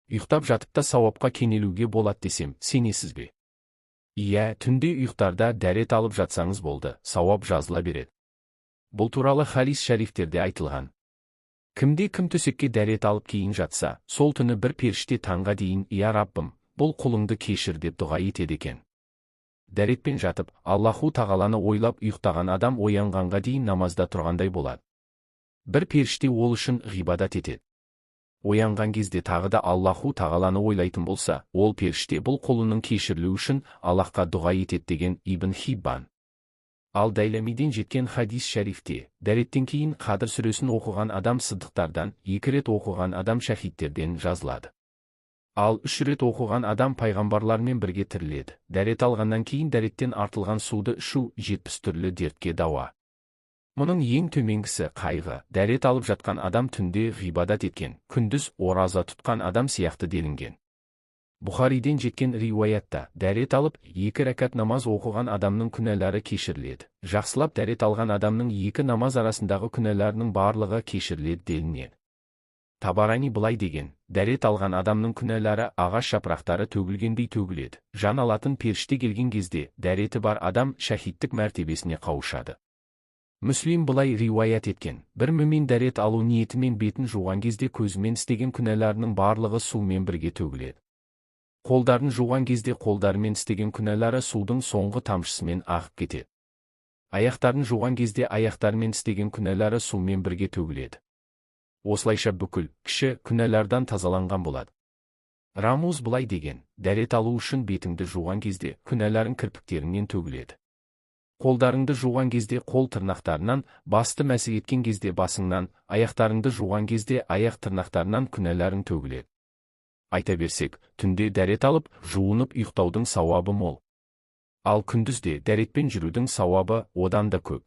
Ұйықтап жатып та сауапқа кенелуге болады десем, сенесіз бе? Иә, түнде ұйықтарда дәрет алып жатсаңыз болды, сауап жазыла береді. Бұл туралы хадис шарифтерде айтылған. Кімде кім төсекке дәрет алып кейін жатса, сол түні бір періште таңға дейін: «Я Раббым, бұл құлыңды кешір», – деп дұға етеді екен. Дәретпен жатып, Аллаху тағаланы ойлап ұйықтаған адам оянғанға дейін намазда тұрғандай болады. Бір періште ол үшін ғибадат етеді. Оянған кезде тағы да Аллаху тағаланы ойлайтын болса, ол періште бұл құлының кешірілуі үшін Аллахқа дұға етеді, деген Ибн Хиббан. Ал Дайламиден жеткен хадис шарифте, дәреттен кейін Қадір сүресін оқыған адам сыдықтардан, екі рет оқыған адам шахидтерден жазылады. Ал үш рет оқыған адам пайғамбарлармен бірге тіріледі. Дәрет алғаннан кейін дәреттен артылған суды ішу 70 түрлі дертке дауа. Мұның ең төменгісі қайғы. Дәрет алып жатқан адам түнде ғибадат еткен, күндіз ораза тұтқан адам сияқты делінген. Бұхариден жеткен риуаятта, дәрет алып, екі рәкат намаз оқыған адамның күнәлары кешіріледі. Жақсылап дәрет алған адамның екі намаз арасындағы күнәларының барлығы кешіріледі делінеді. Табарани былай деген: дәрет алған адамның күнәлары ағаш жапырақтары төгілгендей төгіледі. Жан алатын періште келген кезде дәреті бар адам шахидтік мәртебесіне қауышады. Мүслим былай риуаят еткен: бір мүмин дәрет алу ниетімен бетін жуған кезде көзімен істеген күнәларының барлығы сумен бірге төгіледі. Қолдарын жуған кезде қолдарымен істеген күнәлары судың соңғы тамшысымен ағып кетеді. Аяқтарын жуған кезде аяқтарымен істеген күнәлары сумен бірге төгіледі. Осылайша бүкіл кіші күнәлардан тазаланған болады. Рамуз былай деген: дәрет алу үшін бетіңді жуған кезде күнәларың кірпіктеріңнен төгіледі. Қолдарыңды жуған кезде қол тырнақтарынан, басты мәсіх еткен кезде басыңнан, аяқтарыңды жуған кезде аяқ тырнақтарынан күнәларың төгіледі. Айта берсек, түнде дәрет алып, жуынып ұйықтаудың сауабы мол. Ал күндізде дәретпен жүрудің сауабы одан да көп.